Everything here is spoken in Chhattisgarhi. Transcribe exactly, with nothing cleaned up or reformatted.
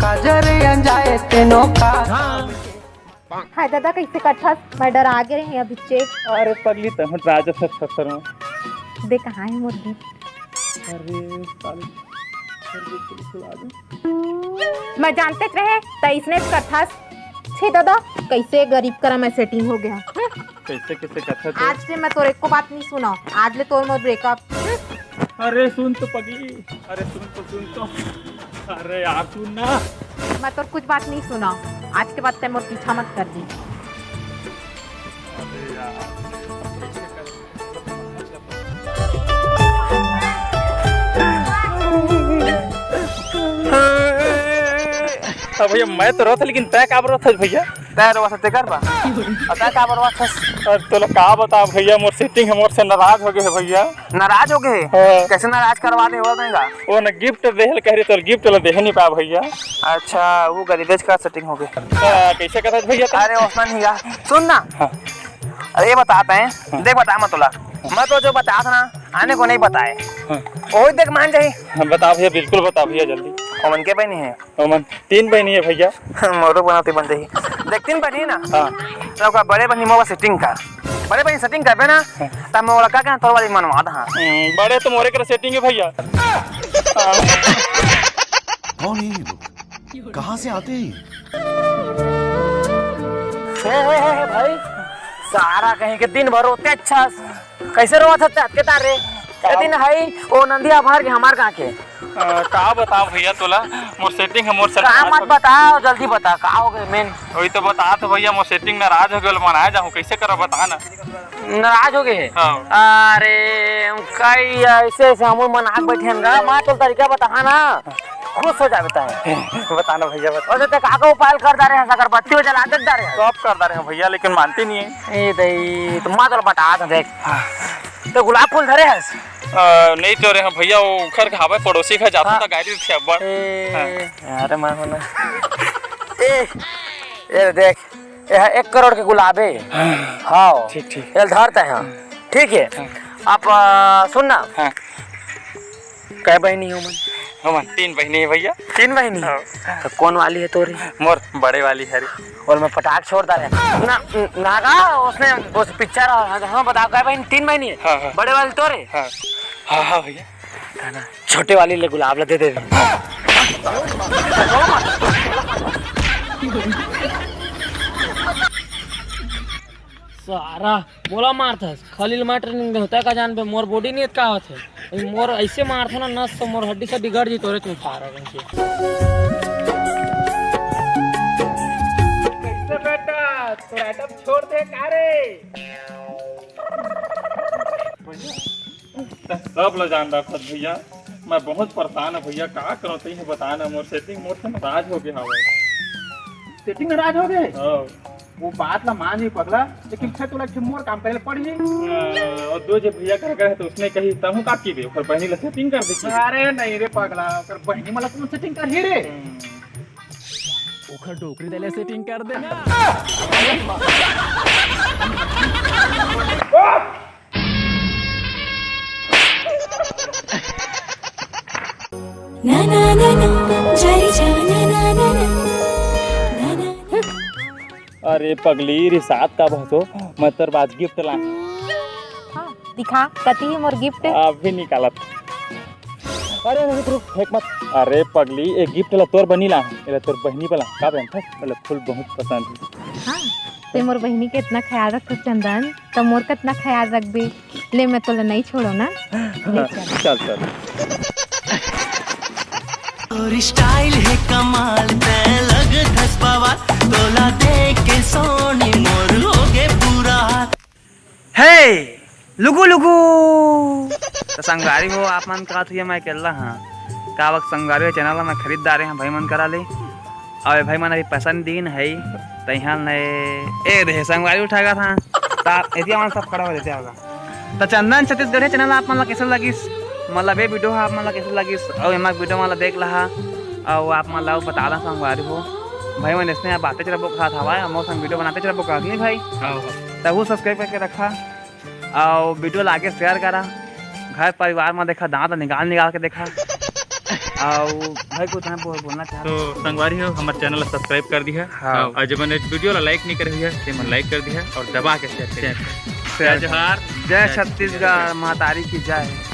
काजर अंजाए तेनो का। हाय दादा, कइसे कथस? मैं डरा गे रहें अभिच्चे। अरे पगली, तहूँ राजा सर ससुर में। दे, कहाँ हे मोर गिफ्ट? अरे साले, अरे बिल्कुल सुना दे। मैं जानतेच रहें, त इसने कथस। छी दादा, कइसे गरीब करा मैं सेटिंग हो गे। कइसे, कइसे कथस? आज ले मैं तोर एको बात नइ सुनँव। आज ले तोर मोर ब्रेकअप। अरे सुन तो पगली, अरे सुन तो, सुन तो। अरे यार सुन ना। मैं तोर कुछ बात नइ सुनँव। आज के बाद तैं मोर पीछा मत कर जी। अरे यार। अब भैया मैं तो रोत हँव, लेकिन तैं काबर रोत हस भैया? तैं रोवत हस तेकर बर। अउ तैं काबर रोवत हस? अरे तोला का बतावँव भैया, मोर सेटिंग ह मोर से नाराज हो गे हे भैया। नाराज हो गे हे? हाँ। कइसे नाराज करवा दे हो देगा? ओ न गिफ्ट देहे ल कहे रहे, तोला गिफ्ट ला देहे नइ पाएँव भैया। अच्छा, वो गरीबेच का सेटिंग हो गे। हाँ, कइसे कथस भैया तैं? अरे ओसना नइ हे। सुन ना। हाँ। अरे ये बतात हँव, हाँ। देख बतात हँव तोला। मैं तो जो बतात हँव ना, आने को नइ बताएँव। हाँ। ओही देख मान जाही। हाँ, बता भैया, बिल्कुल बता भैया जल्दी। ओमन के बहिनी हे? ओमन तीन बहिनी हे भैया। मोरो बनाते बन जाही। देख तीन बहिनी ना? हाँ। त ओकर बड़े बहिनी मोर सेटिंग कर। बड़े बहिनी सेटिंग करबे ना, हाँ। त मैं ओला का कहँव तोर वाली मनवा दहा। हम्म, बड़े तो मोरे करा सेटिंग हे भैया। कौन है ये लोग? कहाँ से आते हैं ये? हे, हे, हे, हे, भाई, सारा कहीं के दिन भर रोते अच्छा, कइसे रोवत हस अतके तार रे? ए दिन हई, ओ नंदिया भर के हमार कहाँ के? अ, का बतावँव भैया तोला, मोर सेटिंग ह मोर से का नाराज मत हो गे। बताव, जल्दी बता, का हो गे मेन? वही तो बतात हँव भैया, मोर सेटिंग नाराज हो गे, ओला मनाए जाहूँ, कइसे करँव बता ना। नाराज हो गे हे? हाँ। अरे, कई अइसे अइसे हमन मना के बइठे हन गा, मैं तोला तरीका बताहूँ ना, खुश हो जाबे तैं। बता ना भैया, बता। वइसे तैं का का उपाय कर डारे हस, अगरबत्ती वो जला दे डारे हस? सब कर डारे हँव भैया, लेकिन मानती नइ हे। ए दई, त मैं तोला बतात हँव देख। हाँ। तैं गुलाब फूल धरे हस? अ, नइ टोरे हँव भैया, वो घर के हवय पड़ोसी घर जाथँव हाँ। त गाड़ी देथे अब्बड़। ए, हाँ। अरे मैं ना। ए, ए देख, ये ह एक करोड़ के गुलाब हे। हाँ। हाँ। ठीक, ठीक। ये धर तैं ह। हाँ। ठीक हे। हाँ। अब, अ, सुन ना। हाँ। कै बहिनी हो मन? हमन तीन बहिनी हे भैया। तीन बहिनी? हाँ। त कोन वाली हे तोर? मोर बड़े वाली हरे। ओला मैं पटाक छोड़ डारे। ना, ना गा, ओसने, ओस पिक्चर ह, हाँ, बता, कै बहिनी? तीन बहिनी हे? हाँ, हाँ। बड़े वाली तोर हे? हाँ। हाँ, हाँ भैया। छोटे वाली ले गुलाब ला दे दे। सारा मोला मारथस, खाली ल मैं ट्रेनिंग देहूं, तैं का जानबे मोर बॉडी नइ हे त का होथे। अभी मोर अइसे मारथे ना, नस से मोर हड्डी सड्डी गड़ जी तोरे तुम सारा कहीं के। कइसे बेटा, तोर आइटम छोड़ दे का रे? सब ल जान रखत भैया, मैं बहुत परेशान हूँ भैया, का करूँ तही बता ना, मोर सेटिंग मोर से नाराज हो गए हवय। सेटिंग नाराज हो गए? हाँ। वो बात ला मान नहीं पगला, लेकिन फिर तोला एक ठे मोर काम करे पड़ही। हाँ, और दो जे भैया कर गए तो उसने कही तहु का की दे, ओकर बहनी ला सेटिंग कर दे की। अरे नहीं रे पगला, ओकर बहनी मला कौन सेटिंग कर ही रे? हम्म। ओखर डोकरी देले सेटिंग कर देना। ना, ना, ना, ना, जाई जा, ना, ना, ना, ना, ना, ना, ना। अरे पगली, रिसात का बहतो, मैं तोर बाज गिफ्ट लाए। हाँ, दिखा, कति हे मोर गिफ्ट? अभी निकालत। अरे, रुक, रुक, फेंक मत। अरे पगली, ए गिफ्ट ला तोर बनी ला, एला तोर बहिनी बला, का बहन था? मतलब फूल बहुत पसंद है। हाँ, ते मोर बहिनी के इतना ख्याल रखत चंदन, त मोर कतना ख्याल रखबे। ले, मैं तोला नहीं छोड़ो ना। ले चल। चल, चल। तोर स्टाइल है कमाल, तै लगथस बवाल, तोला देख के सोनी मोर होगे बुरा हाल। हे, लुगु, लुगु। त संगवारी हो, आप मन का थुया मैं अकेला हाँ। का वक्त संगवारी हो, चैनल ला मैं खरीद डारे हाँ भाई मन करा ले। अउ ए भाई मन अभी पसंद दीन है, तैहां ने ए दे संगवारी उठा गा था। ता एतिया मन सब खड़ा हो जाते होगा। त चंदन छत्तीसगढ़िया चैनल आप मन ला कइसे लगिस, मतलब ए वीडियो ह आप मन ला कइसे लगिस, अउ एमा वीडियो मन ला देख लहा, अउ आप मन ला अउ बता दा संगवारी हो। भाई मन इसने आप बातेच रबो खात हवा, हमो संग वीडियो बनातेच रबो कहत नहीं भाई। हाँ, हाँ। तहु सब्सक्राइब करके रखा। अउ वीडियो ला आगे शेयर करा, घर परिवार में देखा, दांत निकाल निकाल के देखा। अउ भाई, कुछ मैं बोल-, बोलना चाहत तो संगवारी हो, हमर चैनल ला सब्सक्राइब कर दिहा। हाँ। अउ जे मन वीडियो ला लाइक नहीं करे हुए, ते मन लाइक कर दिहा अउ दबा के शेयर कर दिहा। शेयर। जय जोहार, जय छत्तीसगढ़, महतारी की जय।